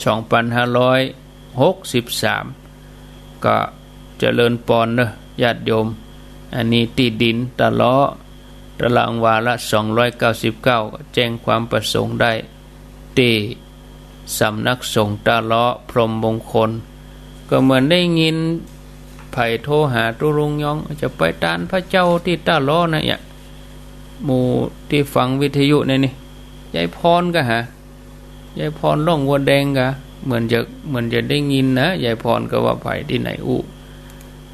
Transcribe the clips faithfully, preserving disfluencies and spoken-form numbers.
สองปันห้าร้อยหกสิบสาม ก็เจริญปอนเนอะญาติโยม อันนี้ตี้ดินตะเลาะ ตารางวาละสองร้อยเก้าสิบเก้า แจ้งความประสงค์ได้ ตี้สำนักสงฆ์ตะเลาะพรหมมงคล ก็เหมือนได้ยินใผโทรหาตุ๊ลุงยอง จะไปตานพระเจ้าตี้ตะเลาะนะเนี่ย หมู่ตี้ฟังวิทยุเนี่ยนี่ ยายพรก็หา ยายพรล่องวัวแดงกะ เหมือนจะ เหมือนจะได้ยินนะ ยายพรก็ว่าใผตี้ไหนอู้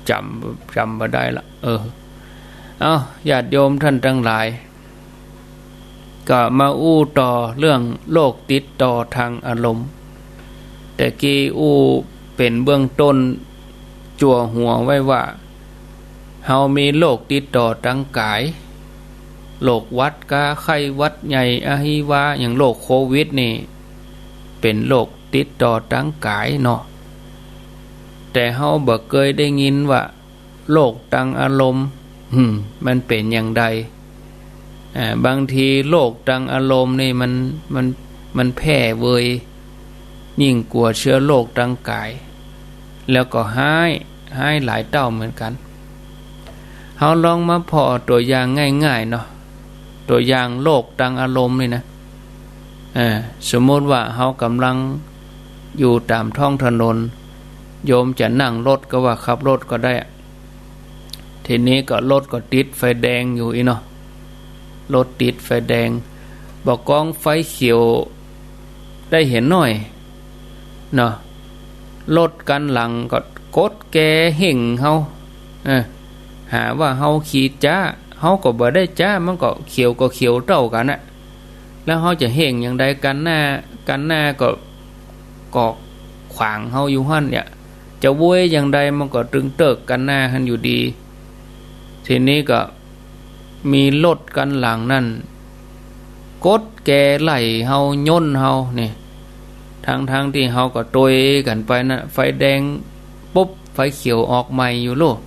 จ๋ำ จ๋ำบ่ได้ละ เออ เอ้า ญาติโยมท่านตังหลาย ก็มาอู้ต่อเรื่องโรคติดต่อตางอารมณ์ แต่กี้อู้เป๋นเบื้องต้นจั่วหัวไว้ว่า เฮามีโรคติดต่อตางก๋าย โรคหวัดกา ไข้หวัดใหญ่ อหิวา อย่างโรคโควิดนี่ เป๋นโรคติดต่อตางก๋ายเนาะ แต่เฮาบ่เกยได้ยินว่า โรคตางอารมณ์ อืม มันเป๋นอย่างใด อ่า บางทีโรคตางอารมณ์นี่มัน มัน มันแพร่เวย ยิ่งกว่าเจื้อโรคตางก๋าย แล้วก็ฮ้าย ฮ้ายหลายเต้าเหมือนกั๋น เฮาลองมาผ่อตั๋วอย่างง่ายๆ เนาะ ตั๋วอย่างโรคตางอารมณ์นี่นะ อ่า สมมุติว่าเฮากำลังอยู่ต๋ามท้องถนน โยมจะนั่งรถก็ว่าขับรถก็ได้อะ ทีนี้ก็รถก็ติดไฟแดงอยู่อี้เนาะ รถติดไฟแดง บ่ากองไฟเขียวได้เหียหน้อยเนาะ รถคันหลังก็กดแกเฮ่งเฮา เออ หาว่าเฮาขี่จ๊า เฮาก็บ่ได้จ๊า มันก็เขียวก็เขียวเต้ากั๋นอะ แล้วเฮาจะเฮ่งอย่างใด คันหน้า คันหน้าก็ ก็ขวางเฮาอยู่หั้นเนี่ย จะโวยอย่างใดมันก็ตึงเติ๊กคันหน้าหั้นอยู่ดี ทีนี้ก็มีรถคันหลังนั่น กดแกไล่เฮา ย้นเฮาเนี่ย ทั้งๆ ตี้เฮาก็ตวยกั๋นไปนะ ไฟแดงปุ๊บ ไฟเขียวออกใหม่อยู่โลด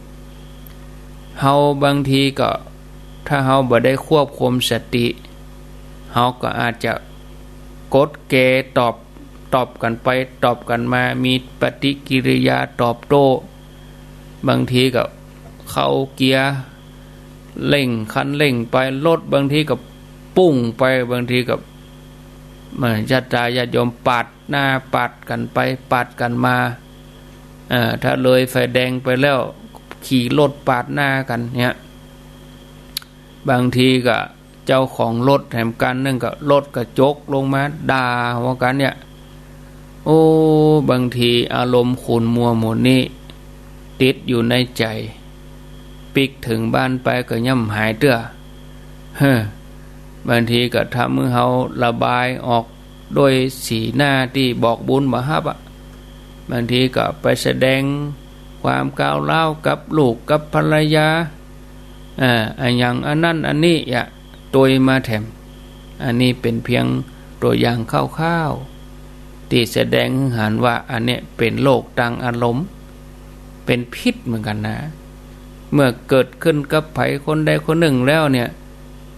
เฮาบางทีก็ ถ้าเฮาบ่ได้ควบคุมสติ เฮาก็อาจจะกดแกตอบ ตอบกั๋นไป ตอบกั๋นมา มีปฏิกิริยาตอบโต้ บางทีก็เข้าเกียร์ เร่งคันเร่งไป รถบางทีก็ปุ้งไป บางทีก็ เอ่อ ญาติตาญาติโยมปาดหน้า ปาดกั๋นไป ปาดกั๋นมา เอ่อ ถ้าเลยไฟแดงไปแล้ว ขี่รถปาดหน้ากั๋นเนี่ย บางทีก็เจ้าของรถแหมกั๋นนึ่งก็รถกระจกลงมาด่าหัวกั๋นเนี่ย โอ้ บางทีอารมณ์ขุ่นมัวหมู่นี้ ติดอยู่ในใจ๋ ปิ๊กเถิงบ้านไปก็ย่ำหายเตื้อ เฮ้อ บางทีก็ทำหื้อเฮาระบายออกด้วยสีหน้าตี้บอกบุญบ่ฮับอะ บางทีก็ไปแสดงความก้าวร้าวกับลูกกับภรรยา อ่า อะหยังอันนั้นอันนี้อะ ตวยมาแถม อันนี้เป๋นเพียงตั๋วอย่างคร่าวๆ ตี้แสดงหื้อหันว่าอันเนี้ยเป๋นโรคตางอารมณ์ เป๋นพิษเหมือนกั๋นนะ เมื่อเกิดขึ้นกับใผคนใดคนนึ่งแล้วเนี่ย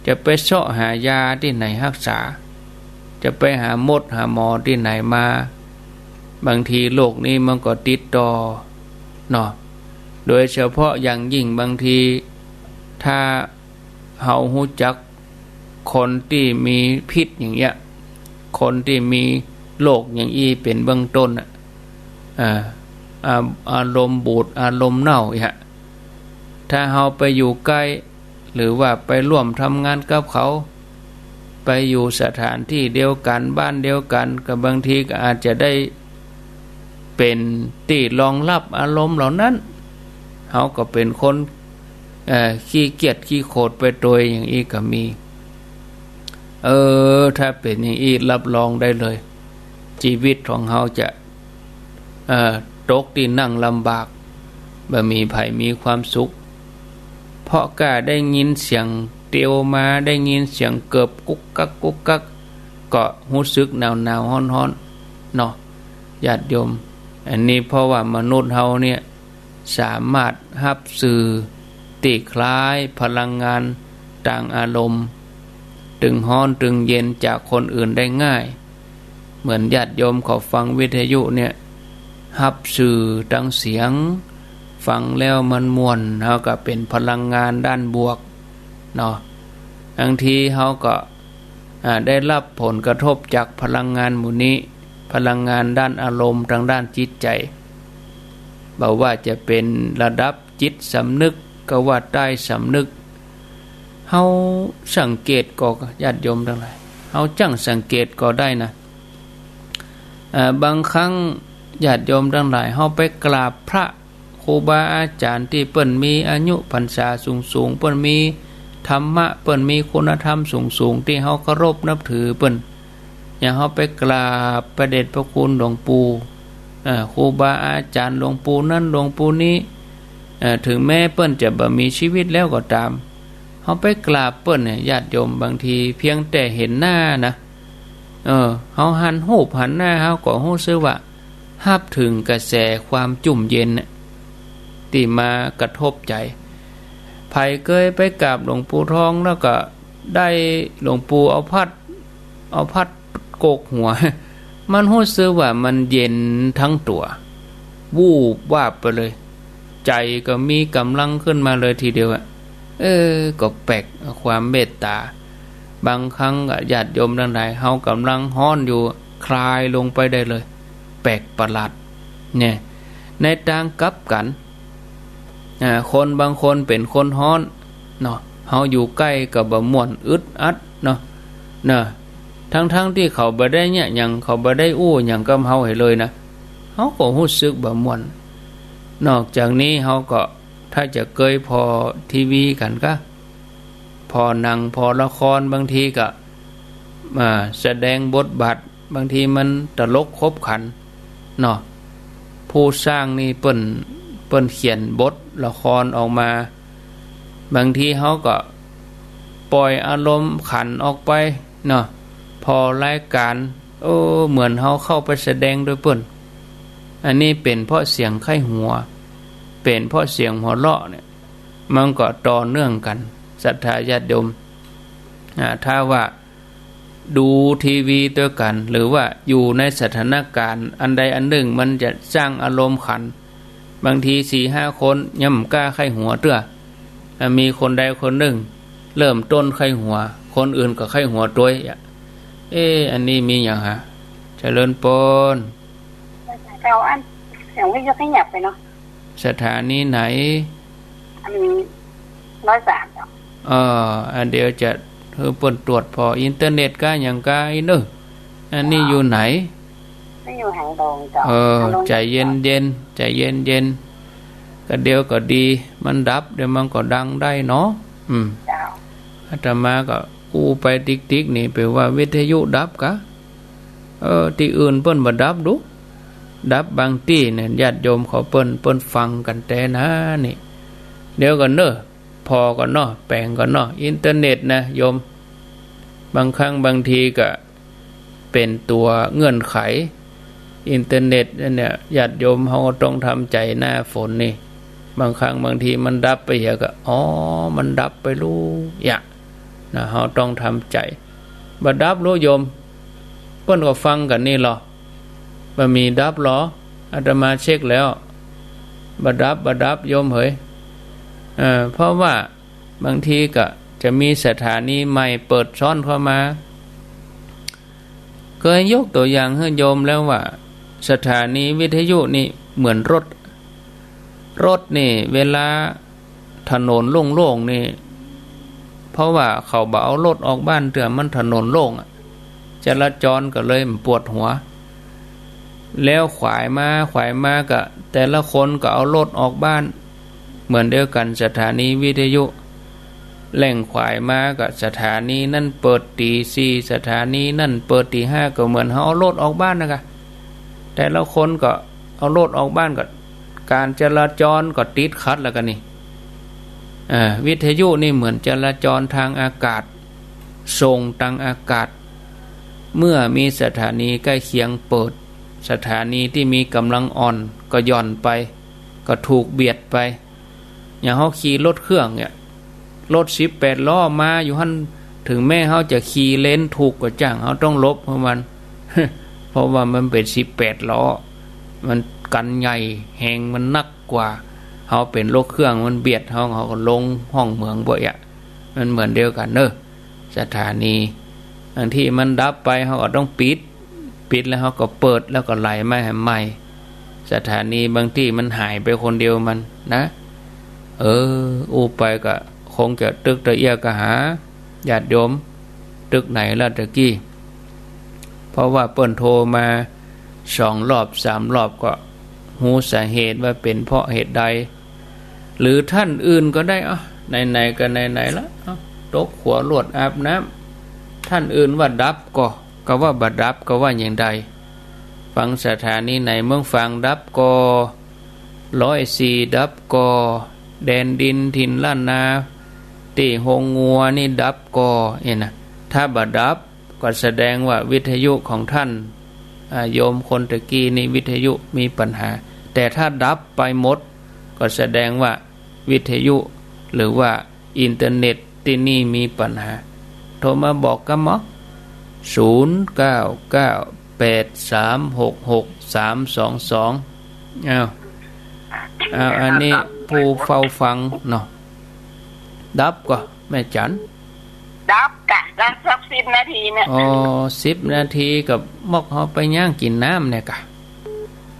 จะไปเซาะหายาตี้ไหนฮักษา จะไปหาหมอหาหมอตี้ไหนมา บางทีโรคนี้มันก็ติดต่อเนาะ โดยเฉพาะอย่างยิ่งบางที ถ้าเฮาฮู้จักคนตี้มีพิษอย่างเงี้ย คนตี้มีโรคอย่างอี้เป๋นเบื้องต้นอะ อ่า อา- อารมณ์บูด อารมณ์เน่าอย่างเงี้ย ถ้าเฮาไปอยู่ใก้ หรือว่าไปร่วมทำงานกับเขา ไปอยู่สถานตี้เดียวกั๋น บ้านเดียวกั๋น ก็บางทีก็อาจจะได้เป๋นตี้รองรับอารมณ์เหล่านั้น เฮาก็เป๋นคน เอ่อ ขี้เกียจขี้โขดไปตวยอย่างอี้ก็มี เออ ถ้าเป๋นอย่างอี้รับรองได้เลย จีวิตของเฮาจะ เอ่อ ตกตี้นั่งลำบาก บ่มีใผมีความสุข เพราะก้าได้ยินเสียงเตียวมา ได้ยินเสียงเกิบกุ๊กกั๊กกุ๊กกั๊ก ก็ฮู้สึกหนาวๆ ฮ้อนๆ เนาะ ญาติโยม อันนี้เพราะว่ามนุษย์เฮาเนี่ย สามารถฮับสื่อตี้คล้ายพลังงานตางอารมณ์ ตึงฮ้อนตึงเย็นจากคนอื่นได้ง่าย เหมือนญาติโยมเขาฟังวิทยุเนี่ย ฮับสื่อตางเสียง ฟังแล้วมันม่วน เฮาก็เป๋นพลังงานด้านบวกเนาะ บางทีเฮาก็ อ่า ได้ฮับผลกระทบจากพลังงานหมู่นี้ พลังงานด้านอารมณ์ตางด้านจิตใจ๋ บ่ว่าจะเป๋นระดับจิตสำนึก ก็ว่าใต้สำนึก เฮาสังเกตก่อ ญาติโยมตังหลาย เฮาจั้งสังเกตก่อได้นะ อ่า บางครั้งญาติโยมตังหลาย เฮาไปกราบพระครูบาอาจ๋ารย์ตี้เปิ้นมีอายุพรรษาสูงๆ เปิ้นมีธรรมะ เปิ้นมีคุณธรรมสูงๆ ตี้เฮาเคารพนับถือเปิ้น อย่างเฮาไปกราบพระเดชพระคุณหลวงปู่ อ่า ครูบาอาจ๋ารย์หลวงปู่นั้นหลวงปู่นี้ เอ่อ ถึงแม้เปิ้นจะบ่มีชีวิตแล้วก็ต๋าม เฮาไปกราบเปิ้นเนี่ย ญาติโยม บางทีเพียงแต่หันหน้านะ เออ เฮาหันรูปหันหน้า เฮาก็ฮู้สึกว่าฮับเถิงกระแสความจุ่มเย็นเนี่ย ตี้มากระทบใจ๋ ใผเกยไปกราบหลวงปู่ทองแล้วก็ได้หลวงปู่เอาพัด เอาพัดโกกหัว มันฮู้สึกว่ามันเย็นตังตั๋ว วูบวาบไปเลย ใจ๋ก็มีก๋ำลังขึ้นมาเลยทีเดียวอะ เออ ก็แปลก ความเมตต๋า บางครั้งก็ญาติโยมตังหลาย เฮาก่ำลังฮ้อนอยู่ คลายลงไปได้เลย แปลกประหลาด เนี่ย ในตางกลับกั๋น อ่า คนบางคนเป๋นคนฮ้อนเนาะ เฮาอยู่ใก้ก็บ่ม่วน อึดอัดเนาะ นะ ตังๆ ตี้เขาบ่ได้เยียะหยัง เขาบ่ได้อู้หยังกับเฮาหื้อเลยนะ เฮาก็ฮู้สึกบ่ม่วน นอกจากนี้เฮาก็ ถ้าจะเกยผ่อทีวีกั๋นกา ผ่อหนัง ผ่อละคร บางทีก็ อ่า แสดงบทบาท บางทีมันตลกขบขันเนาะ ผู้สร้างนี่เปิ้น เปิ้นเขียนบทละครออกมา บางทีเฮาก็ปล่อยอารมณ์ขันออกไปเนาะ ผ่อรายก๋าน โอ้ เหมือนเฮาเข้าไปแสดงด้วยเปิ้น อันนี้เป๋นเพราะเสียงใค่หัว เป๋นเพราะเสียงหัวเราะเนี่ย มันก็ต่อเนื่องกั๋น ศรัทธาญาติโยม อ่า ถ้าว่าดูทีวีตวยกั๋น หรือว่าอยู่ในสถานก๋ารณ์อันใดอันนึ่ง มันจะสร้างอารมณ์ขัน บางทีสี่ห้าคนยังบ่กล้าใค่หัวเตื้อ อ่า มีคนใดคนนึ่งเริ่มต้นใค่หัว คนอื่นก็ใค่หัวตวยอะ เอ๊ะ อันนี้มีหยังฮะ เจริญปอน เจ้า อันเสียงวิทยุขยับไปเนาะ สถานีไหน อันร้อยสามเจ้า เออ อันเดี๋ยวจะหื้อเปิ้นตรวจผ่ออินเทอร์เน็ตกาหยังกาอี้เน่อ อันนี้อยู่ไหน นี่อยู่หางดงเจ้า เออ หางดง ใจ๋เย็นๆ ใจ๋เย็นๆ ก็เดี๋ยวก็ดี มันดับ เดี๋ยวมันก็ดังได้เนาะ อืม เจ้า อาตมาก็อู้ไปติ๊กๆ นี่ แป๋ว่าวิทยุดับกา เออ ตี้อื่นเปิ้นบ่ดับดุ ดับบางตี้เนี่ย ญาติโยมเขาเปิ้น เปิ้นฟังกั๋นแต๊นานี่ เดี๋ยวก่อนเน่อ ผ่อก่อนเนาะ แป๋งก่อนเนาะ อินเทอร์เน็ตนะโยม บางครั้งบางทีก็เป๋นตั๋วเงื่อนไข อินเทอร์เน็ตเนี่ย ญาติโยมเฮาก็ต้องทำใจ๋ หน้าฝนนี่ บางครั้งบางทีมันดับไปเหียก็ อ๋อ มันดับไปลูกอย่าง นะ เฮาต้องทำใจ๋ บ่ดับลูกโยม เปิ้นก็ฟังกั๋นนี่ลอ บ่มีดับลอ อาตมาเช็คแล้ว บ่ดับ บ่ดับโยมเหย เอ่อ เพราะว่าบางทีก็จะมีสถานีใหม่เปิดซ้อนเข้ามา เกยยกตั๋วอย่างหื้อโยมแล้วว่า สถานีวิทยุนี่เหมือนรถ รถนี่เวลา ถนนโล่งๆ นี่ เพราะว่าเขาบ่เอารถออกบ้านเตื้อ มันถนนโล่งอะ จราจรก็เลยปวดหัว แล้วขวายมาขวายมาก็ แต่ละคนก็เอารถออกบ้าน เหมือนเดียวกั๋น สถานีวิทยุ แล่งขวายมาก็สถานีนั้นเปิดตี๋สี่ สถานีนั้นเปิดตี๋ห้า ก็เหมือนเฮาเอารถออกบ้านนะกะ แต่ละคนก็เอารถออกบ้านก็ ก๋านจราจรก็ติดขัดแล้วกะนี่ อ่า วิทยุนี่เหมือนจราจรตางอากาศ ส่งตางอากาศ เมื่อมีสถานีใก้เคียงเปิด สถานีตี้มีก๋ำลังอ่อนก็หย่อนไป ก็ถูกเบียดไป อย่างเฮาขี่รถเครื่องเนี่ย รถสิบแปดล้อมาอยู่หั้น ถึงแม้เฮาจะขี่เลนถูกก็จ้าง เฮาต้องหลบหื้อมัน เพราะว่ามันเป๋นสิบแปดล้อ มันกั๋นใหญ่ แฮงมันหนักกว่า เฮาเป๋นรถเครื่อง มันเบียดเฮา เฮาก็ลงฮ่องเหมืองบ่อยอะ มันเหมือนเดียวกั๋นเน่อ สถานี บางทีมันดับไป เฮาก็ต้องปิด ปิดแล้วเฮาก็เปิด แล้วก็ไหลมาแหมใหม่ สถานีบางทีมันหายไปคนเดียวมันนะ เออ อู้ไปก็คงจะตึกตะเอียกะหา ญาติโยม ตึกไหนละตะกี้ เพราะว่าเปิ้นโทรมาสองรอบสามรอบก็ฮู้สาเหตุว่าเป๋นเพราะเหตุใด หรือท่านอื่นก็ได้ เอ้า ไหนๆ ก็ไหนๆ ละ เอ้า ตกขัวลวดอาบน้ำ ท่านอื่นว่าดับก่อ ก็ว่าบ่ดับ ก็ว่าอย่างใด ฟังสถานีไหนเมืองฝางดับก่อ ร้อยสี่ดับก่อ แดนดินถิ่นล้านนา ตี้โฮงงัวนี่ดับก่อ เนี่ยนะ ถ้าบ่ดับ ก็แสดงว่าวิทยุของท่าน อ่า โยมคนตะกี้นี่วิทยุมีปัญหา แต่ถ้าดับไปหมด ก็แสดงว่าวิทยุ หรือว่าอินเทอร์เน็ตตี้นี่มีปัญหา โทรมาบอกกั๋นหมอ ศูนย์เก้าเก้าแปดสามหกหกสามสองสอง อ้าว อ้าว อันนี้ผู้เฝ้าฟังเนาะ ดับก่อ แม่จัน ดับกะ ดับสักสิบนาทีเนี่ย อ๋อ สิบนาทีกับมอกเฮาไปย่างกิ๋นน้ำเนี่ยกะ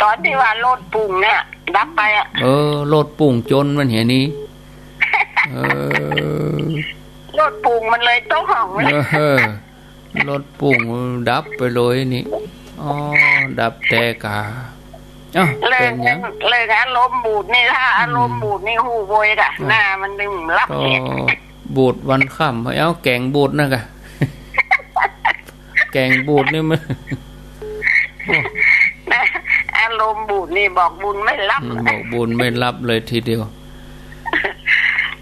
ต๋อนตี้ว่ารถปุ้งเนี่ย ดับไปอะ เออ รถปุ้งจนมันเหียนี่ เออ รถปุ้งมันเลยตกฮ่อง เออ รถปุ้งดับไปเลยนี่ อ๋อ ดับแต๊กา เอ้า เลิก เป๋นหยัง เลิกอารมณ์บูดนี่ ถ้าอารมณ์ อืม บูดนี่ฮู้โวยกะ อ่ะ หน้ามันนึ่งหลับ ก็ เสีย บูดวันค่ำ เอ้า แก๋งบูดนั่นกะ แก๋งบูดนี่มัน อารมณ์บูดนี่บอกบุญไม่รับ อืม บอกบุญไม่รับเลยทีเดียว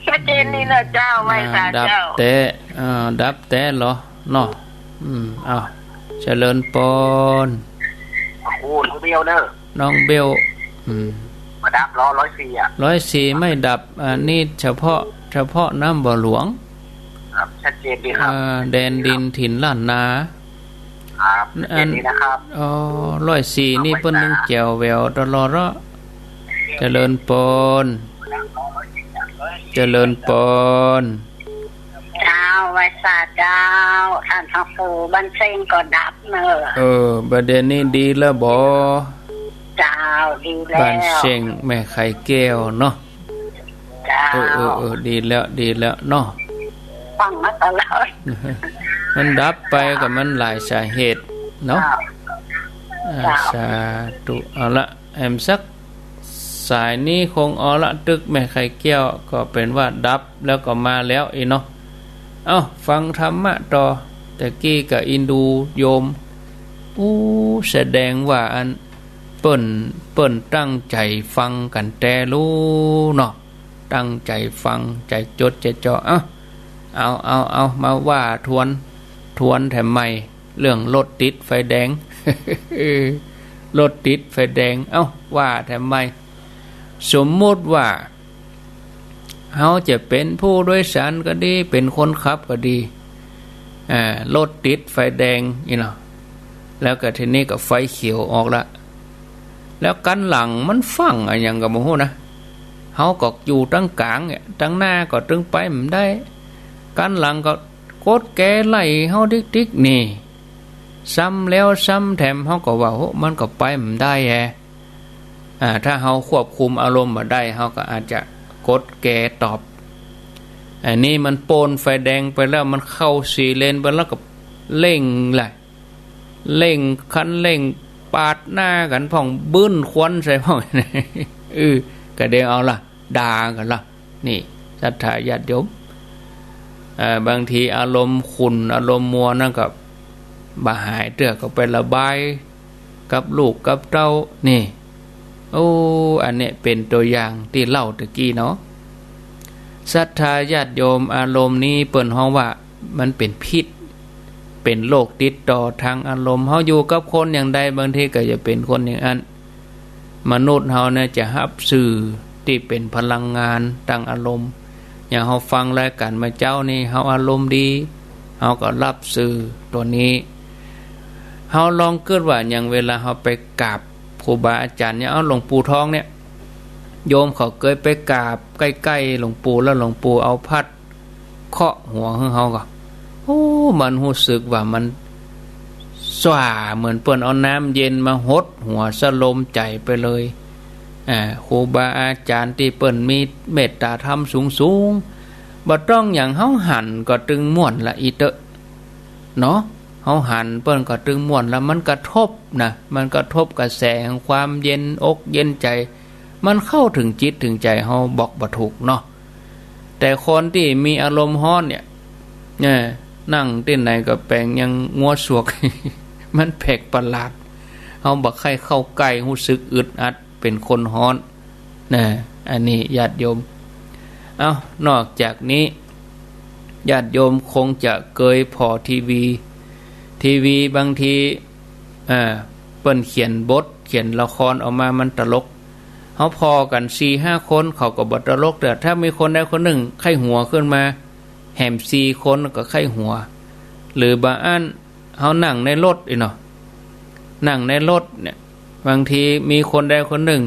ชัดเจนนี่นะเจ้า ไหว้สา อ่า ดับ เจ้า แต๊ะ อ่า ดับแต๊เหรอเนาะ อืม อ้าว เจริญปอน โอ้ น้องเบลเนอะ น้องเบล อืม บ่ดับเหรอ ร้อยสี่อะ ร้อยสี่ไม่ดับ อันนี้เฉพาะ เฉพาะน้ำบ่อหลวง ครับ ชัดเจนดีครับ อ่า แดนดินถิ่นล้านนา ครับ อัน ชัดเจนดีนะครับ อ๋อ ร้อยสี่นี่เปิ้นนึ่งแจ๋วแหววตลอดเหรอ เจริญปอน เจริญปอน เจ้า ไหว้สาเจ้า ท่านพระครู บ้านเซ้งก็ดับเนอะ เออ บ่าเดี่ยวนี้ดีแล้วบ่ เจ้า ดีแล้ว บ้านเซ้งแม่ไข่แก้วเนาะ เจ้า เออ เออ เออ ดีแล้ว ดีแล้วเนาะ ฟังมาตลอด มันดับไปก็มันหลายสาเหตุเนาะ เจ้า อ่า เจ้า สาธุ เอาละ แหมสักสายนี้คงเอาละ ตึกแม่ไข่แก้วก็เป๋นว่าดับแล้วก็มาแล้วอี้เนาะ เอ้า ฟังธรรมะต่อ ตะกี้ก็อินดูโยม อู้ แสดงว่าอันเปิ้น เปิ้นตั้งใจ๋ฟังกั๋นแต๊ลู้เนาะ ตั้งใจ๋ฟัง ใจ๋จดใจ๋จ่อ เอ้า เอา เอา เอา มาว่าทวน ทวนแถมใหม่ เรื่องรถติดไฟแดง รถติดไฟแดง เอ้า ว่าแถมใหม่ สมมุติว่า เฮาจะเป๋นผู้โดยสารก็ดี เป๋นคนขับก็ดี อ่า รถติดไฟแดงอี้เนาะ แล้วก็ทีนี้ก็ไฟเขียวออกละ แล้วคันหลังมันฟั่งอะหยังก็บ่ฮู้นะ เฮาก็อยู่ตังก๋างเนี่ย ตังหน้าก็ตึงไปบ่ได้ คันหลังก็กดแกไล่เฮาติ๊กๆ นี่ ซ้ำแล้วซ้ำแถม เฮาก็ว่า โห มันก็ไปบ่ได้แฮะ อ่า ถ้าเฮาควบคุมอารมณ์บ่ได้ เฮาก็อาจจะกดแกตอบ อันนี้มันโป้นไฟแดงไปแล้ว มันเข้าสี่เลนไปแล้วก็เร่งแหละ เร่งคันเร่งปาดหน้ากั๋นพ่อง บึ้นควันใส่พ่อง เออ ก็เดี๋ยวเอาละ ด่ากั๋นละ นี่ ศรัทธาญาติโยม เอ่อ บางทีอารมณ์ขุ่น อารมณ์มัวนั่นก็บ่หายเตื้อ ก็ไประบายกับลูกกับเต้า นี่ โอ้ อันเนี้ยเป๋นตั๋วอย่างตี้เล่าตะกี้เนาะ ศรัทธาญาติโยม อารมณ์นี้เปิ้นฮ้องว่ามันเป๋นพิษ เป๋นโรคติดต่อตางอารมณ์ เฮาอยู่กับคนอย่างใด บางทีก็จะเป๋นคนอย่างอั้น มนุษย์เฮาเนี่ยจะฮับสื่อตี้เป๋นพลังงานตางอารมณ์ อย่างเฮาฟังรายก๋านมาเจ๊านี่ เฮาอารมณ์ดี เฮาก็ฮับสื่อตั๋วนี้ เฮาลองกึ๊ดว่า อย่างเวลาเฮาไปกราบครูบาอาจ๋ารย์เนี่ย เอาหลวงปู่ทองเนี่ย โยมเขาเกยไปกราบใก้ๆ หลวงปู่ แล้วหลวงปู่เอาพัดเคาะหัวหื้อเฮาก่อ โอ้ มันฮู้สึกว่ามันซ่า เหมือนเปิ้นเอาน้ำเย็นมาหดหัวสะลมใจ๋ไปเลย อ่า ครูบาอาจ๋ารย์ตี้เปิ้นมีเมตตาธรรมสูงๆ บ่ต้องหยัง เฮาหันก็ตึงม่วนละอี้เต๊อะ เนาะ เฮาหันเปิ้นก็ตึงม่วนละ มันกระทบนะ มันกระทบกระแสแห่งความเย็นอกเย็นใจ๋ มันเข้าเถิงจิตเถิงใจ๋เฮาบอกบ่ถูกเนาะ แต่คนตี้มีอารมณ์ฮ้อนเนี่ย เออ นั่งตี้ไหนก็แป๋งยังงัวสวก มันแปลกประหลาด เฮาบ่ใค่เข้าใก้ ฮู้สึกอึดอัด เป๋นคนฮ้อน นะ อันนี้ญาติโยม เอ้า นอกจากนี้ ญาติโยมคงจะเกยผ่อทีวี ทีวีบางที อ่า เปิ้นเขียนบท เขียนละครออกมา มันตลก เฮาผ่อกั๋นสี่ห้าคน เขาก็บ่ตลก แต่ถ้ามีคนใดคนนึ่งใค่หัวขึ้นมา แหมสี่คนก็ใค่หัว หรือบางอัน เฮานั่งในรถอี้เนาะ นั่งในรถเนี่ย บางทีมีคนใดคนนึ่ง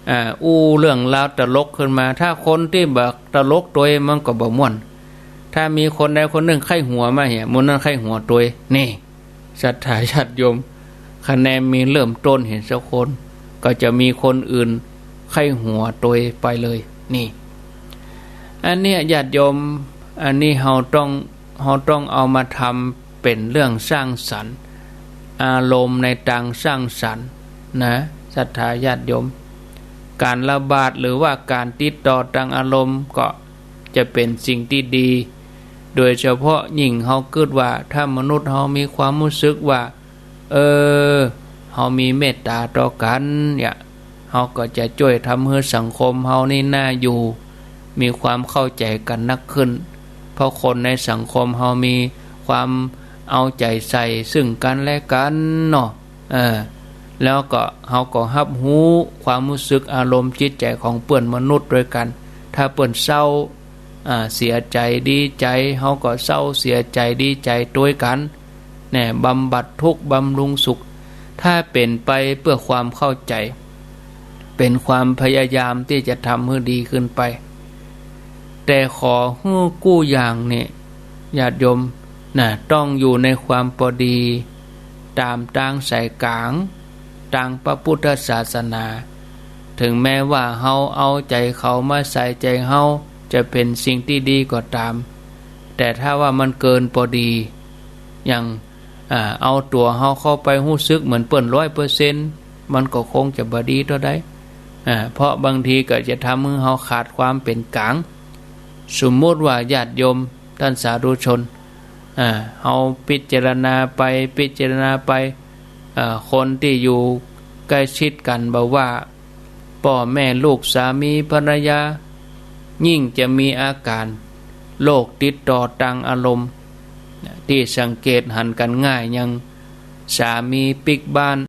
อ่า อู้เรื่องราวตลกขึ้นมา ถ้าคนตี้บ่ตลกตวยมันก็บ่ม่วน ถ้ามีคนใดคนนึ่งใค่หัวมาเหีย หมู่นั้นใค่หัวตวย นี่ ศรัทธาญาติโยม คะแนนมีเริ่มต้นเหียสักคน ก็จะมีคนอื่นใค่หัวตวยไปเลย นี่ อันเนี้ยญาติโยม อันนี้เฮาต้อง เฮาต้องเอามาทำเป๋นเรื่องสร้างสรรค์ อารมณ์ในตางสร้างสรรค์นะ ศรัทธาญาติโยม ก๋านระบาดหรือว่าก๋านติดต่อตางอารมณ์ก็จะเป๋นสิ่งตี้ดี โดยเฉพาะยิ่งเฮากึ๊ดว่า ถ้ามนุษย์เฮามีความฮู้สึกว่า เออ เฮามีเมตตาต่อกั๋นเนี่ย เฮาก็จะจ้วยทำหื้อสังคมเฮานี่น่าอยู่ มีความเข้าใจ๋กั๋นนักขึ้น เพราะคนในสังคมเฮามีความเอาใจ๋ใส่ซึ่งกั๋นและกั๋นเนาะ เออ แล้วก็เฮาก็ฮับฮู้ความฮู้สึกอารมณ์จิตใจ๋ของเปื้อนมนุษย์ตวยกั๋น ถ้าเปื้อนเศร้า อ่า เสียใจ๋ดีใจ๋ เฮาก็เศร้าเสียใจ๋ดีใจ๋ตวยกั๋น แน่ บำบัดทุกข์บำรุงสุข ถ้าเป๋นไปเปื้อความเข้าใจ๋ เป๋นความพยายามตี้จะทำหื้อดีขึ้นไป แต่ขอหื้อกู้อย่างนี่ ญาติโยมนะ ต้องอยู่ในความปอดี ต๋ามตางสายก๋าง ตางพระพุทธศาสนา เถิงแม้ว่าเฮาเอาใจ๋เขามาใส่ใจ๋เฮา จะเป๋นสิ่งตี้ดีก็ต๋าม แต่ถ้าว่ามันเกินปอดี อย่าง อ่า เอาตั๋วเฮาเข้าไปฮู้สึกเหมือนเปิ้นร้อยเปอร์เซ็นต์ มันก็คงจะบ่ดีเต้าใด อ่า เพราะบางทีก็จะทำหื้อเฮาขาดความเป๋นก๋าง สมมุติว่าญาติโยมต้านสาธุชน อ่า เฮาพิจารณาไป พิจารณาไป อ่า คนตี้อยู่ใก้ชิดกั๋น บ่ว่า ป้อแม่ลูก สามีภรรยา ยิ่งจะมีอาก๋านโรคติดต่อตางอารมณ์ ตี้สังเกตหันกั๋นง่าย อย่างสามีปิ๊กบ้าน